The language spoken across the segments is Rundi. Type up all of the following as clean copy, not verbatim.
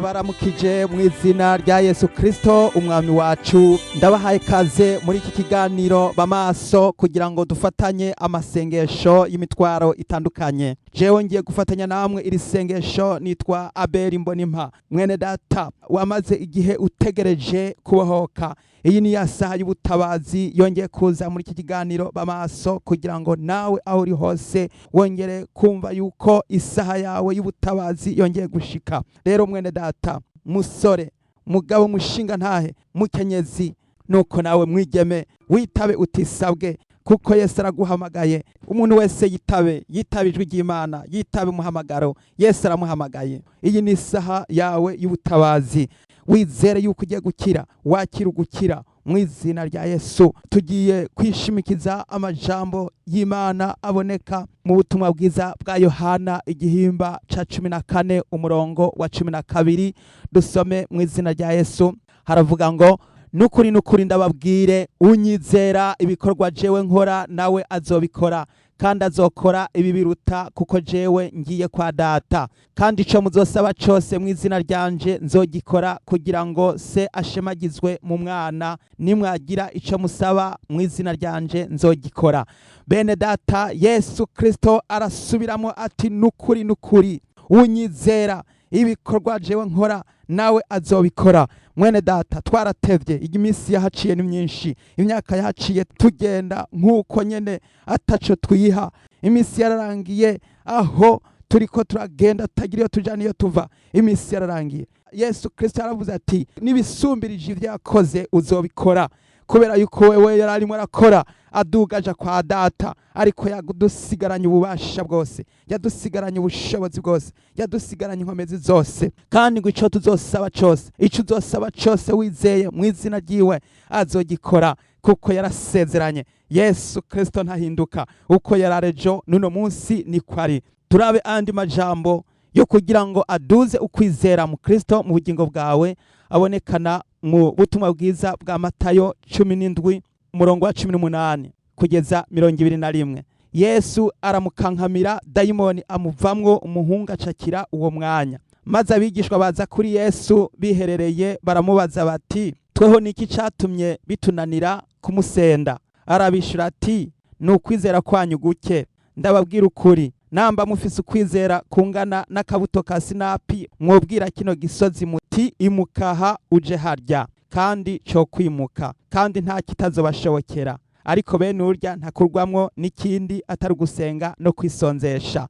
Ndabaramukije mu izina rya Yesu Kristo umwami wacu. Ndabahaye kaze muri iki kiganiro bamaso kugira ngo dufatanye amasengesho y'imitwaro itandukanye. Jewe ngiye gufatanya namwe iri sengesho nitwa Abeli Mbonimpa. Mwene data wamaze igihe utegereje kubohoka, iyi ni ya saha y'ubutabazi yongeye kuza muri iki kiganiro bamaso kugira ngo nawe aho uri hose wongere kumva yuko isaha yawe y'ubutabazi yongeye gushika. Rero mwene data, musore, mugabo, mushinga ntahe, mukenyezi, nuko nawe mwigeme, witabe utisabwe kuko Yesu araguhamagaye. Umuntu wese yitabe, yitabe ijwi ry'Imana, yitabe umuhamagaro. Yesu aramuhamagaye. Iyi ni isaha yawe y'ubutabazi. Wizere yuko ugiye gukira, wakira ugukira mu izina rya Yesu. Tugiye kwishimikiza amajambo y'Imana aboneka mu butumwa bwiza bwa Yohana igihimba ca 14 umurongo wa 12. Dusome mu izina rya Yesu. Haravuga ngo: "Nukuri nukuri ndababwire, unyizera, ibikorwa jewe nkora nawe azobikora, kandi azokora ibi biruta, kuko jewe ngiye kwa Data. Kandi ico muzosaba cose mu izina ryanje nzogikora, kugira ngo Se ashemagizwe mu Mwana. Nimwagira ico musaba mu izina ryanje nzogikora." Bene data, Yesu Kristo arasubiramo ati: "Nukuri nukuri, unyizera, ibikorwa jewe nkora nawe azobikora." Mwene data, twaratevye, iminsi yahaciye ni myinshi, imyaka yahaciye tugenda nk'uko nyene ataco twiha. Iminsi yararangiye aho turiko turagenda tutagira iyo tuja n'iyo tuva. Iminsi yararangiye. Yesu Kristo yaravuze ati: "N'ibisumbirije ivyo yakoze uzobikora," kubera yuko wewe yari arimo arakora aduga aja kwa Data, ariko yadusigaranye ububasha bwose, yadusigaranye ubushobozi bwose, yadusigaranye inkomezi zose. Kandi ngo ico tuzosaba cose, ico uzosaba cose wizeye mu izina ryiwe, azogikora, kuko yarasezeranye. Yesu Kristo ntahinduka, uko yarari ejo n'uno munsi niko ari. Turabe andi majambo yo kugira ngo aduze ukwizera mu Kristo mu bugingo bwawe, abonekana mu butumwa bwiza bwa Matayo 17 umurongo wa 18 kugeza 21. Yesu aramukankamira, dayimoni amuvamwo, umuhungu acakira uwo mwanya. Maze abigishwa baza kuri Yesu biherereye, baramubaza bati: "Tweho niki catumye bitunanira kumusenda?" Arabishura ati: "Ni ukwizera kwanyu guke. Ndababwira ukuri, namba mufise ukwizera kungana n'akabuto ka sinapi, mwobwira kino gisozi muti: 'Imukaha uje harya,' kandi co kwimuka, kandi nta kitazobashobokera. Ariko bene urya ntakurwamwo n'ikindi atari ugusenga no kwisonzesha."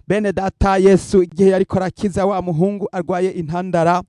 Bene data, Yesu igihe yariko arakiza wa muhungu arwaye intandara,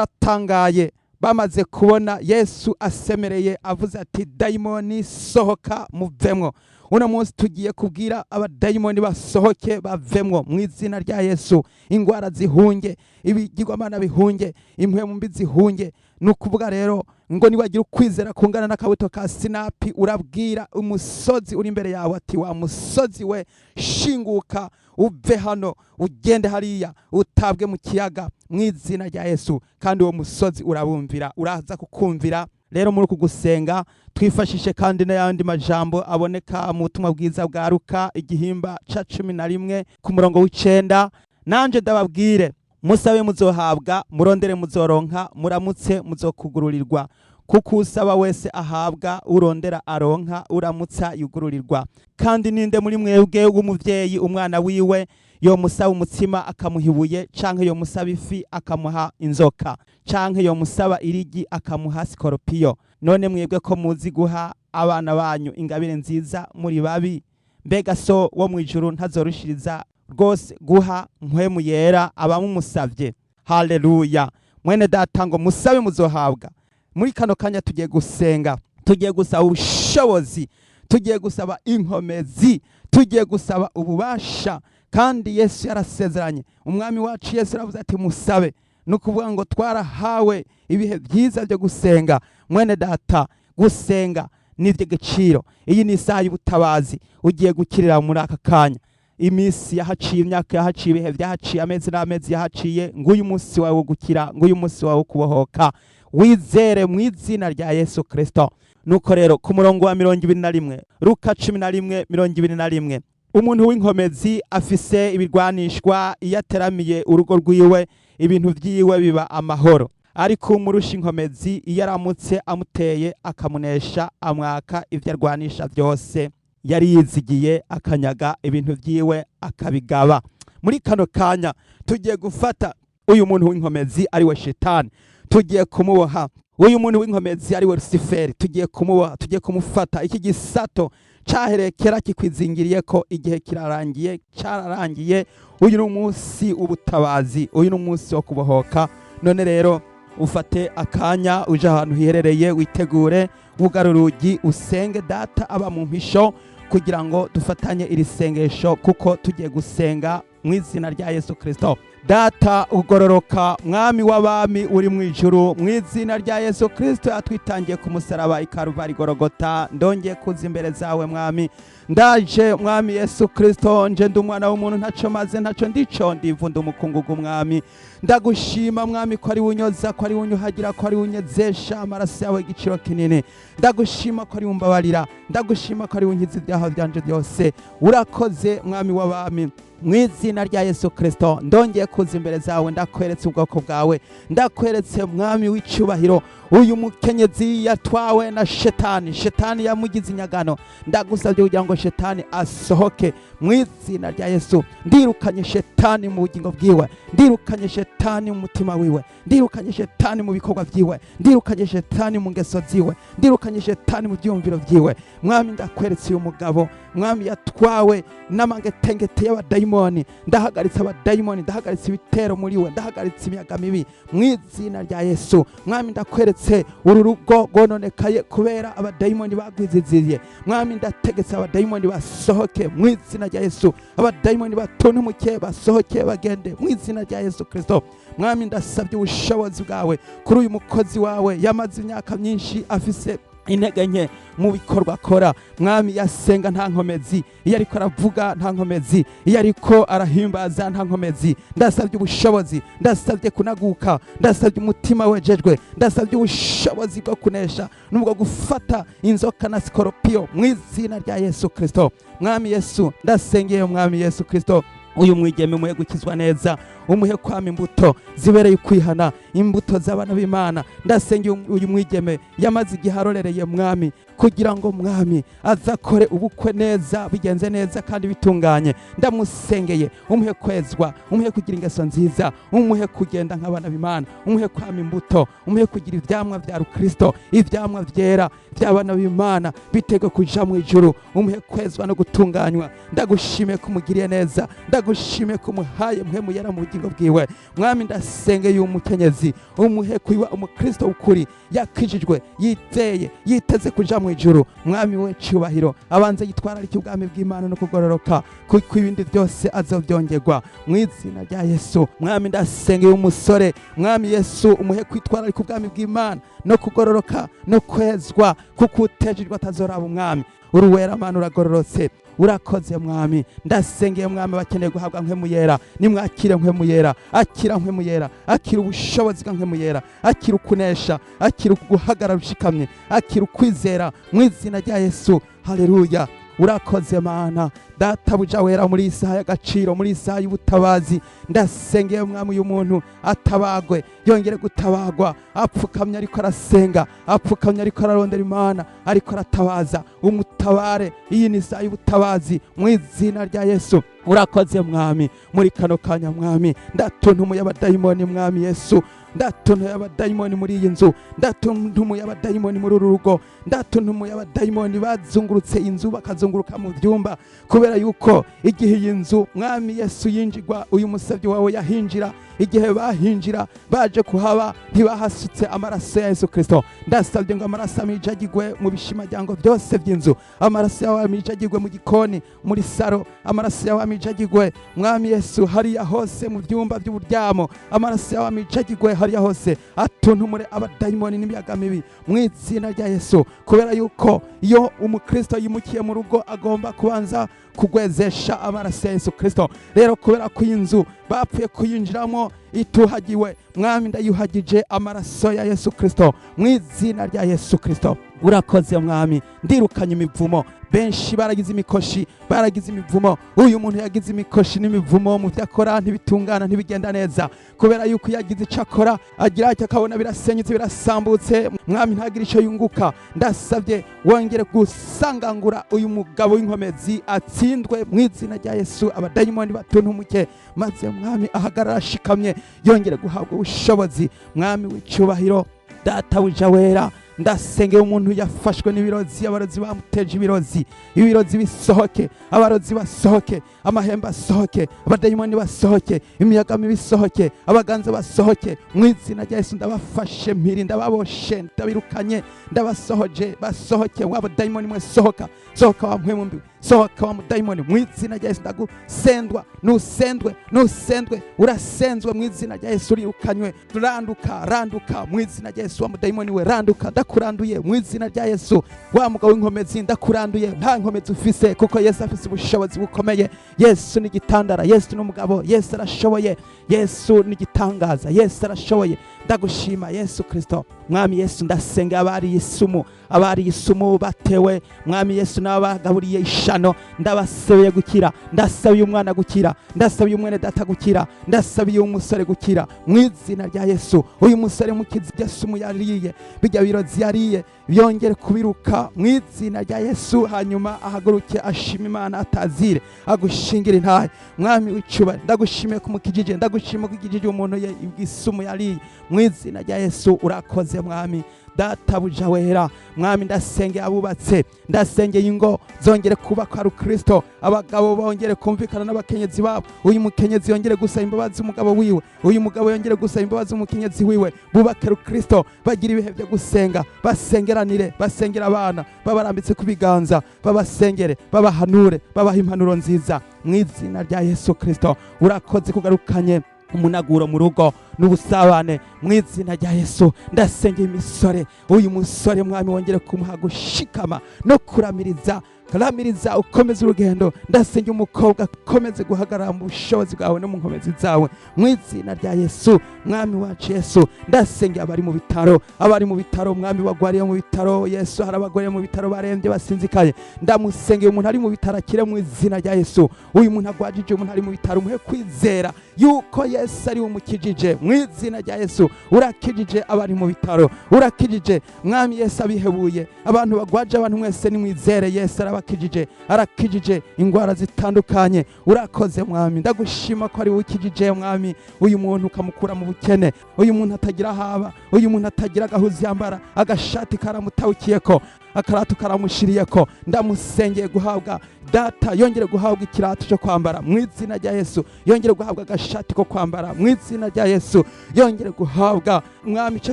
baratangaye bamaze kubona Yesu asemereye avuze ati: "Dayimoni sohoka muvemwo." Uno munsi tugiye kubwira abadayimoni basohoke bavemwo mu izina rya Yesu. Ingwara zihunge, ibigirwamana bihunge, impwemu mbi zihunge. Ni ukuvuga rero ngo niwagira ukwizera kungana n'akabuto ka sinapi, urabwira umusozi uri imbere yawe ati: "Wa musozi we, shinguka uve hano ugende hariya utabwe mu kiyaga," mu izina rya Yesu. Kandi uwo musozi urabumvira, uraza kukumvira. Rero muri uku gusenga twifashishe kandi n'ayandi majambo aboneka mu butumwa bwiza bwa Luka igihimba ca 11 ku murongo w'9: "Nanje ndababwire, musabe muzohabwa, murondere muzoronka, muramutse muzokugururirwa. Kuko usaba wese ahabwa, urondera aronka, uramutsa yugururirwa. Kandi ninde muri mwebwe w'umuvyeyi, umwana wiwe yomusaba umutsima akamuha ibuye, canke yomusaba ifi akamuha inzoka, canke yomusaba irigi akamuha sikoropiyo? None mwebwe ko muzi guha abana banyu ingabire nziza, muri babi, mbega So wo mw'ijuru ntazorushiriza rwose guha Mpwemu Yera abamumusavye?" Haleluya! Mwene data, ngo musabe muzohabwa. Muri kano kanya tugiye gusenga, tugiye gusaba ubushobozi, tugiye gusaba inkomezi, tugiye gusaba ububasha. Kandi Yesu yarasezeranye. Umwami wacu Yesu yaravuze ati: "Musabe." Ni ukuvuga ngo twarahawe ibihe byiza byo gusenga. Mwene data, gusenga ni iby'agaciro. Iyi ni isaha y'ubutabazi ugiye gukirira muri aka kanya. Iminsi yahaciye, imyaka yahaciye, ibihe byahaciye, amezi n'amezi yahaciye, nguyu munsi wawe wo gukira, nguyu munsi wawe wo kubohoka. Wizere mu izina rya Yesu Kristo. Nuko rero ku murongo wa 21, Luka 11:21: "Umuntu w'inkomezi afise ibirwanishwa, iyo ateramiye urugo rwiwe, Ibintu vyiwe biba amahoro. Ariko umurusha inkomezi iyo aramutse amuteye akamunesha, amwaka ivyo arwanisha vyose yari yizigiye, akanyaga ibintu vyiwe akabigaba. Muri kano kanya tugiye gufata uyu muntu w'inkomezi ari we Shetani, tugiye kumuboha. Uyu muntu w'inkomezi ari we Rusiferi, tugiye kumuboha, tugiye kumufata. Iki gisato caherekera kikwizingiriye ko igihe kirarangiye, cararangiye. Uyu ni umunsi w'ubutabazi, uyu ni umunsi wo kubohoka. None rero ufate akanya, uje ahantu hiherereye, witegure, wugara urugi, usenge Data aba mu mpisho, kugira ngo dufatanye iri sengesho, kuko tugiye gusenga mu izina rya Yesu Kristo. Data ugororoka, Mwami w'abami uri mu ijuru, mu izina rya Yesu Kristo yatwitangiye ku musaraba i Karuvari Gorogota, ndongeye kuza imbere zawe, Mwami. Ndaje, Mwami Yesu Kristo, nje ndi umwana w'umuntu, ntaco maze, ntaco ndico, ndivunda umukungugu. Mwami, ndagushima, Mwami, ko ari unyoza, ko ari unyuhagira, ko ari unyezesha amaraso yawe igiciro kinini. Ndagushima ko ari umbabarira, ndagushima ko ari unkiza ibyaha byanje byose. Urakoze, Mwami w'abami. Mu izina rya Yesu Kristo ndongeye kuza imbere zawe, ndakweretse ubwoko bwawe, ndakweretse, Mwami w'icyubahiro, uyu mukenyezi yatwawe na Shetani. Shetani yamugize inyagano. Ndagusabye kugira ngo Shetani asohoke mu izina rya Yesu. Ndirukanye Shetani mu bugingo bwiwe, ndirukanye Shetani mu mutima wiwe, ndirukanye Shetani mu bikorwa byiwe, ndirukanye Shetani mu ngeso ziwe, ndirukanye Shetani mu byiyumviro byiwe. Mwami, ndakweretse uyu mugabo, Mwami, yatwawe n'amangetengete y'abadayimoni. Ndahagaritse abadayimoni, ndahagaritse ibitero muri we, ndahagaritse imiyaga mibi mu izina rya Yesu. Mwami, ndakweretse uru rugo rwononekaye kubera abadayimoni bagwiziziye. Mwami, ndategetse abadayimoni basohoke mu izina rya Yesu. Abadayimoni batontumuke, basohoke bagende mu izina rya Yesu Kristo. Mwami, ndasabye ubushobozi bwawe kuri uyu mukozi wawe yamaze imyaka myinshi afise intege nke mu bikorwa akora. Mwami, yasenga nta nkomezi, iyo ariko aravuga nta nkomezi, iyo ariko arahimbaza nta nkomezi. Ndasabye ubushobozi, ndasabye kunaguka, ndasabye umutima wejejwe, ndasabye ubushobozi bwo kunesha n'ubwo gufata inzoka na sikoropiyo mu izina rya Yesu Kristo. Mwami Yesu, ndasengeye, Mwami Yesu Kristo, uyu mwigeme umuhe gukizwa neza, umuhe kwama imbuto zibereye ukwihana, imbuto z'abana b'Imana. Ndasengeye uyu mwigeme yamaze igihe arorereye, Mwami, kugira ngo, Mwami, azakore ubukwe neza, bigenze neza kandi bitunganye. Ndamusengeye, umuhe kwezwa, umuhe kugira ingeso nziza, umuhe kugenda nk'abana b'Imana, umuhe kwama imbuto, umuhe kugira ivyamwa vya Rukristo, ivyamwa vyera by'abana b'Imana bitegwe kuja mu ijuru. Umuhe kwezwa no gutunganywa. Ndagushimiye ko umugiriye neza, ndagushimiye ko umuhaye Mpwemu Yera mu bugingo bwiwe. Mwami, ndasengeye uyu mukenyezi, umuhe kuba umukristo w'ukuri, yakijijwe, yiteye, yiteze kuja mu ijuru. Mwami we cyubahiro, abanze yitwararike ubwami bw'Imana no kugororoka, kuko ibindi byose azobyongerwa mu izina rya Yesu. Mwami, ndasengeye umusore, Mwami Yesu, umuhe kwitwararika ubwami bw'Imana no kugororoka no kwezwa, kuko utejejwe atazoraba Umwami. Uruwera Mana, uragororotse, urakoze, Mwami. Ndasengeye, Mwami, bakeneye guhabwa Mpwemu Yera, nimwakire Mpwemu Yera. Akira Mpwemu Yera, akira ubushobozi bwa Mpwemu Yera, akira ukunesha, akira guhagarara ushikamye, akira ukwizera mu izina rya Yesu. Haleluya, urakoze Mana. Databuja wera, muri iyi saha y'agaciro, muri iyi saha y'ubutabazi, ndasengeye, Mwami, uyu muntu atabagwe, yongere gutabagwa. Apfukamye ariko arasenga, apfukamye ariko ararondera Imana, ariko aratabaza, umutabare. Iyi ni isaha y'ubutabazi mu izina rya Yesu. Urakoze, Mwami. Muri kano kanya, Mwami, ndatuntumuye abadayimoni. Mwami Yesu, ndatuntumuye abadayimoni muri iyi nzu, ndatuntumuye abadayimoni muri uru rugo, ndatuntumuye abadayimoni bazungurutse inzu, bakazunguruka mu byumba, kubera yuko igihe iyi nzu, Mwami Yesu, yinjirwa, uyu musabyi wawe yahinjira, igihe bahinjira baje kuhaba, ntibahasutse amaraso ya Yesu Kristo. Ndasabye ngo amaraso amijagirwe mu bishimajyango byose by'inzu, amaraso yawe amijagirwe mu gikoni, muri saro, amaraso yawe amijagirwe, Mwami Yesu, hariya hose mu byumba by'uburyamo, amaraso yawe amijagirwe hariya hose, atuntumure abadayimoni n'imiyaga mibi mu izina rya Yesu. Kubera yuko iyo umukristo yimukiye mu rugo agomba kubanza kugwezesha amaraso ya Yesu Kristo. Rero kubera ko iyi nzu bapfuye kuyinjiramo ituhagiwe, Mwami, ndayuhagije amaraso ya Yesu Kristo mu izina rya Yesu Kristo. Urakoze Mwami. Ndirukanye imivumo. Benshi baragize imikoshi, baragize imivumo. Uyu muntu yagize imikoshi n'imivumo mu byo akora, ntibitungana, ntibigenda neza, kubera yuko iyo agize icyo akora agira icyo akabona birasenyutse, birasambutse. Mwami, ntagire icyo yunguka. Ndasabye wongere gusangangura uyu mugabo w'inkomezi, atsindwe mu izina rya Yesu. Abadayimoni batuntumuke, maze Mwami ahagarara ashikamye, yongere guhabwa ubushobozi. Mwami w'icyubahiro, Databuja wera, ndasengeye umuntu yafashwe n'ibirozi, abarozi bamuteje ibirozi. Ibirozi bisohoke, abarozi basohoke, amahembe asohoke, abadayimoni basohoke, imiyaga mibi isohoke, abaganza basohoke mu izina rya Yesu. Ndabafashe mpiri, ndababoshe, ndabirukanye, ndabasohoje, basohoke. Wa badayimoni mwe, sohoka, sohoka. Wa mpwemu mbi, sohoka. Wa mudayimoni, mu izina rya Yesu ndagusendwa. Nusendwe, nusendwe, urasenzwe mu izina rya Yesu. Urirukanywe. Randuka, randuka mu izina rya Yesu. Wa mudayimoni we, randuka, ndakuranduye mu izina rya Yesu. Wa mugabo w'inkomezi, ndakuranduye. Nta nkomezi ufise, kuko Yesu afise ubushobozi bukomeye. Yesu ni igitandara, Yesu ni umugabo, Yesu arashoboye, Yesu ni igitangaza, Yesu arashoboye. Ndagushima Yesu Kristo. Mwami Yesu, ndasenga abariye isumu, abariye isumu batewe, Mwami Yesu, n'abagaburiye ishano, ndabasabeye gukira. Ndasabiye umwana gukira, ndasabiye umwene data gukira, ndasabiye umusore gukira mu izina rya Yesu. Uyu musore mukizi irya sumu yariye, bijya birozi yariye byongere kubiruka mu izina rya Yesu, hanyuma ahaguruke ashima Imana, atazire agushingira intahe. Mwami w'icubahiro, ndagushimiye kumukijije, ndagushimiye ko ukijije umuntu ye isumu yariye mu izina rya Yesu. Urakoze Mwami, Databuja wera. Mwami, ndasengeye abubatse, ndasengeye ingo zongere kubakwa rukristo, abagabo bongere kumvikana n'abakenyezi babo. Uyu mukenyezi yongere gusaba imbabazi umugabo wiwe, uyu mugabo yongere gusaba imbabazi umukenyezi wiwe, bubake rukristo, bagira ibihe byo gusenga, basengeranire, basengera abana babarambitse ku biganza, babasengere, babahanure, babaha impanuro nziza mu izina rya Yesu Kristo. Urakoze kugarukanye umunaguro mu rugo n'ubusabane mu izina rya Yesu. Ndasengeye imisore. Uyu musore, Mwami, wongere kumuha gushikama no kuramiriza, ramiriza ukomeze urugendo. Ndasengeye umukobwa, akomeze guhagarara mu bushobozi bwawe no mu nkomezi zawe mu izina rya Yesu, Mwami wacu Yesu. Ndasengeye abari mu bitaro, abari mu bitaro, Mwami, bagwariye mu bitaro. Yesu, hari abagwariye mu bitaro, barembye, basinzikaye. Ndamusengeye umuntu ari mu bitaro akire mu izina rya Yesu. Uyu muntu agwajije, umuntu ari mu bitaro, umuhe kwizera yuko Yesu ari umukijije mu izina rya Yesu. Urakijije abari mu bitaro, urakijije Mwami Yesu abihebuye, abantu bagwaje, abantu mwese nimwizere Yesu arabakijije, arakijije ingwara zitandukanye. Urakoze Mwami, ndagushima ko ari wowe ukijije, Mwami, uyu muntu ukamukura mu bukene, uyu muntu atagira haba, uyu muntu atagira agahuzi yambara, agashati karamutawukiyeko, akarato karamushiriyeko. Ndamusengeye guhabwa data, yongere guhabwa ikirato cyo kwambara mu izina rya Yesu, yongere guhabwa agashati ko kwambara mu izina rya Yesu, yongere guhabwa, Mwami, icyo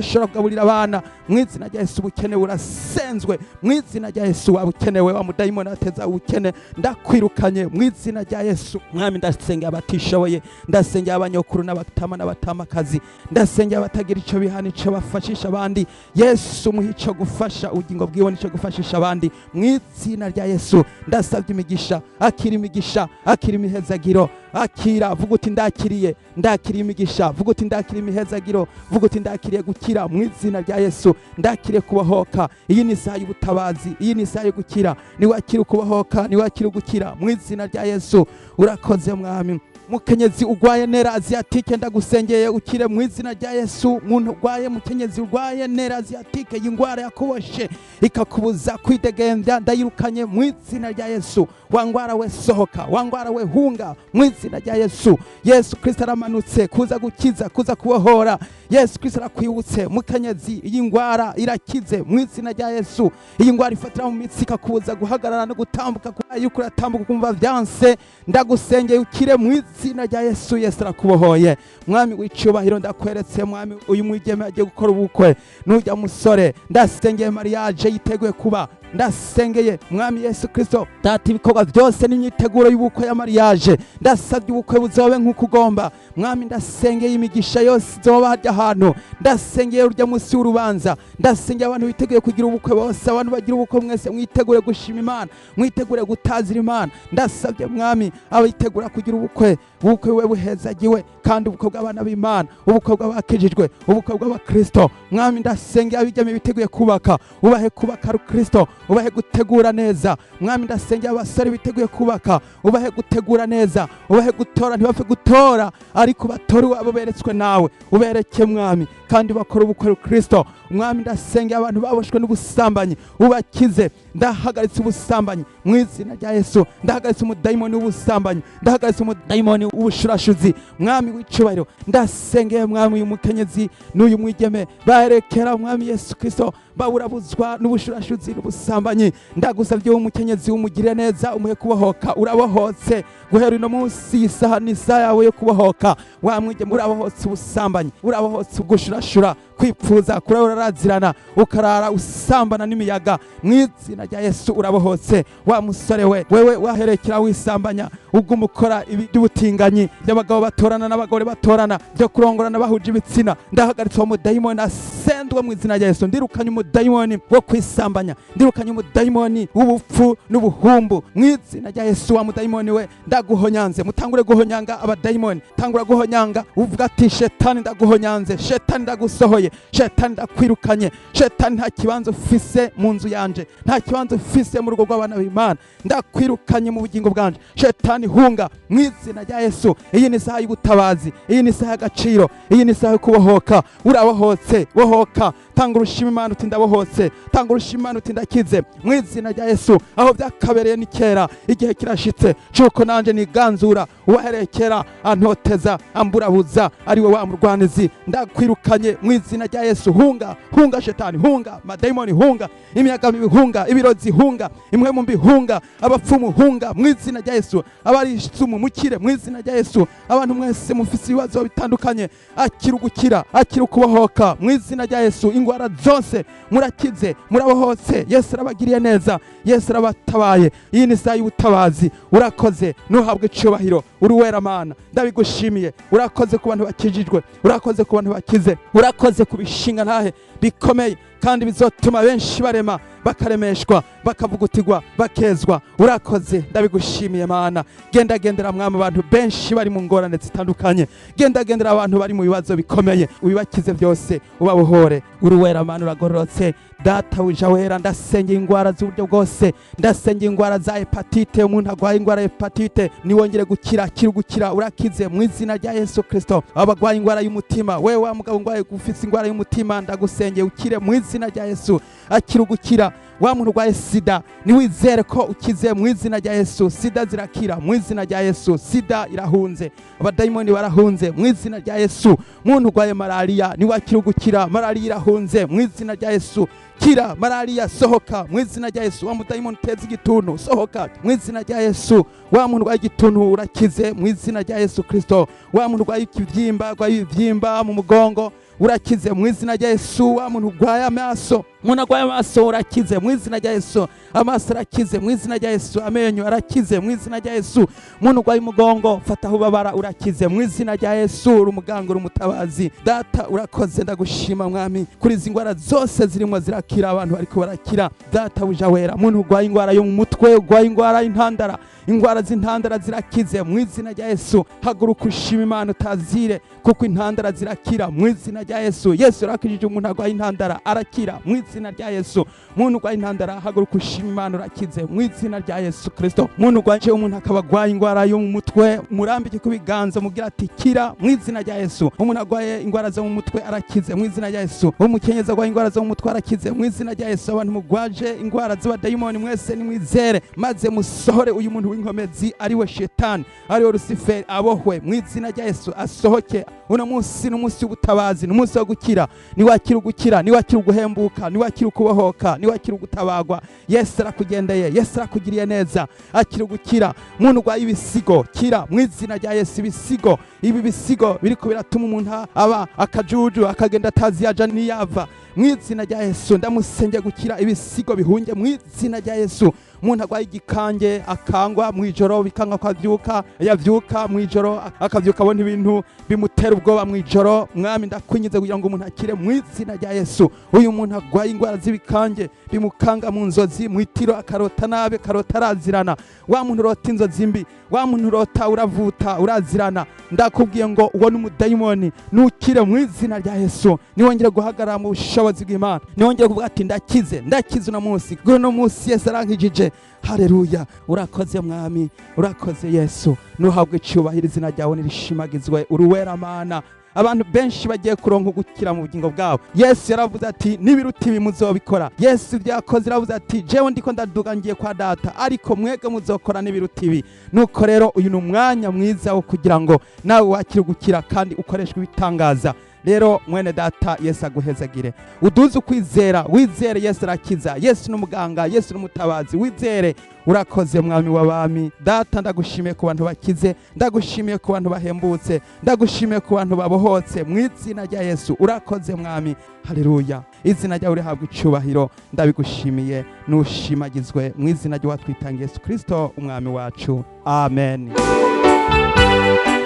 ashobora kugaburira abana mu izina rya Yesu. Ubukene burasenzwe mu izina rya Yesu. Waba ukenewe, wa mudayimoni ateza ubukene, ndakwirukanye mu izina rya Yesu. Mwami, ndasengera abatishoboye, ndasengera abanyokuru n'abatama n'abatamakazi, ndasengera abatagira icyo bihana, icyo bafashisha abandi. Yesu, muhe icyo gufasha ubugingo bwiwe n'icyo gufashisha abandi mu izina rya Yesu. Ndasabye imigisha, akira imigisha, akira imihezagiro, akira. Vuga uti ndakiriye, ndakiriye imigisha. Vuga uti ndakiriye imihezagiro. Vuga uti ndakiriye gukira mu izina rya Yesu, ndakiriye kubohoka. Iyi ni isaha y'ubutabazi, iyi ni isaha yo gukira. Niwakira ukubohoka, niwakira ugukira mu izina rya Yesu. Urakoze Mwami. Mukenyezi ugwaye nerf asiatique, ndagusengeye ukire mu izina rya Yesu. Muntu ugwaye, mukenyezi ugwaye nerf asiatique, iyi ngwara yakuboshe ikakubuza kwidegembya, ndayirukanye mu izina rya Yesu. Wa ngwara we, sohoka. Wa ngwara we, hunga mu izina rya Yesu. Yesu Kristo aramanutse kuza gukiza, kuza kubohora. Yesu Kristo arakwibutse. Mukenyezi, iyi ngwara irakize mu izina rya Yesu. Iyi ngwara ifatira mu mitsi ikakubuza guhagarara no gutambuka, yuko uratambuka ukumva vyanse, ndagusengeye ukire mu izina rya Yesu. Yesu arakubohoye. Mwami w'icyubahiro, ndakweretse, Mwami, uyu mwigeme agiye gukora ubukwe n'ujya musore. Ndasengeye mariage yiteguye kuba. Ndasengeye, Mwami Yesu Kristo, Data, ibikorwa byose n'imyiteguro y'ubukwe ya mariage. Ndasabye ubukwe buzobe nk'uko ugomba, Mwami. Ndasengeye imigisha yose izoba harya hantu. Ndasengeye urya munsi w'urubanza. Ndasengeye abantu biteguye kugira ubukwe bose. Abantu bagira ubukwe mwese, mwitegure gushima Imana, mwitegure gutazira Imana. Ndasabye, Mwami, abitegura kugira ubukwe. Ubukwe we buhezagiwe, kandi ubukwe bw'abana b'Imana, ubukwe bw'abakijijwe, ubukwe bw'abakristo. Mwami, ndasengeye abigeme biteguye kubaka, ubahe kubaka rukristo, ubahe gutegura neza. Mwami, ndasengeye abasore biteguye kubaka, ubahe gutegura neza, ubahe gutora, ntibapfe gutora, ariko batore abo beretswe nawe, ubereke Mwami, kandi bakore ubukwe rukristo. Mwami, ndasengeye abantu baboshwe n'ubusambanyi, ubakize. Ndahagaritse ubusambanyi mu izina rya Yesu. Ndahagaritse umudayimoni w'ubusambanyi, ndahagaritse umudayimoni w'ubushurashuzi. Mwami w'icubahiro, ndasengeye Mwami uyu mukenyezi n'uyu mwigeme baherekera Mwami Yesu Kristo, baburabuzwa n'ubushurashuzi n'ubusambanyi. Ndagusabye, umukenyezi umugirire neza, umuhe kubohoka. Urabohotse guhera uno munsi, iyi saha ni isaha yawe yo kubohoka. Wa mwigeme, urabohotse ubusambanyi, urabohotse ugushurashura, kwipfuza, kurara urarazirana, ukarara usambana n'imiyaga. Mu izina rya Yesu urabohotse. Wa musore we, wewe waherekera wisambanya, uguma ukora ibi by'ubutinganyi, by'abagabo batorana n'abagore batorana, byo kurongorana bahuje ibitsina, ndahagaritse uwo mudayimoni, asendwa mu izina rya Yesu. Ndirukanye umudayimoni wo kwisambanya, ndirukanye umudayimoni w'ubupfu n'ubuhumbu mu izina rya Yesu. Wa mudayimoni we, ndaguhonyanze. Mutangure guhonyanga abadayimoni, tangura guhonyanga, uvuga ati: "Shetani ndaguhonyanze, shetani ndagusohoye, shetani ndakwirukanye, shetani nta kibanza ufise mu nzu yanje, nta kibanza ufise mu rugo rw'abana b'Imana, ndakwirukanye mu bugingo bwanje. Shetani hunga mu izina rya Yesu." Iyi ni isaha y'ubutabazi, iyi ni isaha y'agaciro, iyi ni isaha yo kubohoka. Urabohotse, bohoka, tanga urushima Imana uti: "Ndabohotse." Tanga urushima Imana uti: "Ndakize mu izina rya Yesu." Aho byakabereye ni kera, igihe kirashitse cuko nanje niganzura uwaherekera antoteza, amburabuza, ari we wa murwanizi. Ndakwirukanye mu izina rya Yesu. Hunga, hunga shetani, hunga madayimoni, hunga imiyaga mibi, hunga ibirozi, hunga impwemu mbi, hunga abapfumu, hunga mu izina rya Yesu. Abari isumu mukire mu izina rya Yesu. Abantu mwese mufise ibibazo bitandukanye, akira ugukira, akira ukubohoka mu izina rya Yesu. Ingwara zose murakize, murabohotse. Yesu arabagiriye neza, Yesu arabatabaye. Iyi ni isaha y'ubutabazi. Urakoze, nuhabwe icubahiro, uri wera Mana, ndabigushimiye. Urakoze ku bantu bakijijwe, urakoze ku bantu bakize, urakoze ku bishinga ntahe bikomeye kandi bizotuma benshi barema, bakaremeshwa, bakavugutirwa, bakezwa. Urakoze, ndabigushimiye Mana. Genda gendera Mwami abantu benshi bari mu ngorane zitandukanye, genda gendera abantu bari mu bibazo bikomeye, ubibakize byose, ubabohore. Uri wera Mana, uragororotse, Data wija wera. Ndasengera ingwara z'uburyo bwose, ndasengera ingwara za hépatite. Umuntu agwaye ingwara ya hépatite niwongere gukira, kira gukira, urakize mu izina rya Yesu Kristo. Abagwaye ingwara y'umutima, wewe wa mugabo ngwaye ufise ingwara y'umutima, ndagusengeye ukire mu izina rya Yesu, akira ugukira. Wa muntu urwaye sida, niwizere ko ukize mu izina rya Yesu. Sida zirakira mu izina rya Yesu, sida irahunze, abadayimoni barahunze mu izina rya Yesu. Muntu urwaye malariya, niwakira ugukira, malariya irahunze mu izina rya Yesu. Kira malariya, sohoka mu izina rya Yesu. Wa mudayimoni uteza igituntu, sohoka mu izina rya Yesu. Wa muntu urwaye igituntu, urakize mu izina rya Yesu Kristo. Wa muntu urwaye ikibyimba, urwaye ibibyimba mu mugongo, urakize mu izina rya Yesu. Wa muntu urwaye amaso, umuntu arwaye amaso, urakize mu izina rya Yesu. Amaso arakize mu izina rya Yesu, amenyo arakize mu izina rya Yesu. Umuntu urwaye umugongo, fata aho ubabara, urakize mu izina rya Yesu. Uri umuganga, uri umutabazi. Data, urakoze, ndagushima Mwami kuri izi ndwara zose zirimo zirakira, abantu bariko barakira. Data buja wera, umuntu urwaye indwara yo mu mutwe, urwaye indwara y'intandara, indwara z'intandara zirakize mu izina rya Yesu. Haguruka ushima Imana, utazire, kuko intandara zirakira mu izina rya Yesu. Yesu yarakijije umuntu arwaye intandara, arakira mu izina rya Yesu. Umuntu urwaye intandara, haguruka ushima Imana, urakize mu izina rya Yesu Kristo. Umuntu urwaye, umuntu akaba arwaye indwara yo mu mutwe, murambike ku biganza, mubwira ati: "Kira mu izina rya Yesu." Umuntu arwaye indwara zo mu mutwe arakize mu izina rya Yesu. Umukenyezi arwaye indwara zo mu mutwe arakize mu izina rya Yesu. Abantu mugwaje indwara z'abadayimoni mwese, nimwizere maze musohore uyu muntu w'inkomezi, ari we Shetani, ari we Rusiferi, abohwe mu izina rya Yesu, asohoke. Uno munsi ni umunsi w'ubutabazi, ni umunsi wo gukira. Niwakira ugukira, niwakira uguhembuka, niwakira ukubohoka, niwakira ugutabagwa, Yesu arakugendeye, Yesu arakugiriye neza. Akira ugukira. Muntu urwaye ibisigo, kira mu izina rya Yesu. Ibisigo, ibi bisigo biriko biratuma umuntu aba akajuju, akagenda atazi yaja niyava. Mu izina rya Yesu ndamusenge gukira, ibisigo bihunge mu izina rya Yesu. Umuntu arwaye igikange akangwa mu ijoro, bikanga ko avyuka, yavyuka mu ijoro akavyuka abona ibintu bimutera ubwoba mu ijoro. Mwami, ndakwinginze kugira ngo umuntu akire mu izina rya Yesu. Uyu muntu arwaye indwara z'ibikange bimukanga mu nzozi, mu itiro akarota nabi, akarota arazirana. Wa muntu urota inzozi mbi, wa muntu urota uravuta urazirana, ndakubwiye ngo uwo ni umudayimoni, nukire mu izina rya Yesu. Niwongere guhagarara mu bushobozi bw'Imana, niwongere kuvuga ati ndakize, ndakize uno munsi, kuko uno munsi Yesu arankijije. Haleluya! Urakoze Mwami, urakoze Yesu, nuhabwe icyubahiro, izina ryawe nirishimagizwe, uruwera Mana. Abantu benshi bagiye kuronka ugukira mu bugingo bwabo. Yesu yaravuze ati nibiruta ibi muzobikora. Yesu ibyo yakoze, yaravuze ati jewe ndiko ndaduga ngiye kwa Data, ariko mwebwe muzokora n'ibiruta ibi. Nuko rero uyu ni umwanya mwiza wo kugira ngo nawe wakire ugukira kandi ukoreshwe ibitangaza. Rero mwene data, Yesu aguhezagire, uduze ukwizera, wizere Yesu arakiza, Yesu n'umuganga, Yesu n'umutabazi, wizere. Urakoze Mwami w'abami. Data, ndagushimiye ku bantu bakize, ndagushimiye ku bantu bahembutse, ndagushimiye ku bantu babohotse mu izina rya Yesu. Urakoze Mwami, haleluya, izina ryawe rihabwa icubahiro. Ndabigushimiye, nushimagizwe mu izina ry'uwatwitangiye Yesu Kristo umwami wacu, amen.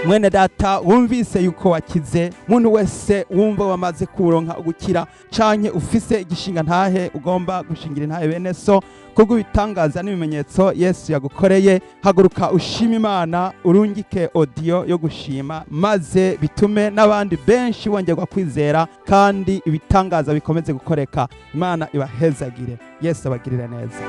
Mwene data wumvise yuko wakize, muntu wese wumva wamaze kuronka ugukira canke ufise igishinga ntahe ugomba gushingira intahe bene so kubwo ibitangaza n'ibimenyetso Yesu yagukoreye, haguruka ushima Imana, urungike audio yo gushima, maze bitume n'abandi benshi bongerwa kwizera kandi ibitangaza bikomeze gukoreka. Imana ibahezagire, Yesu abagirire neza.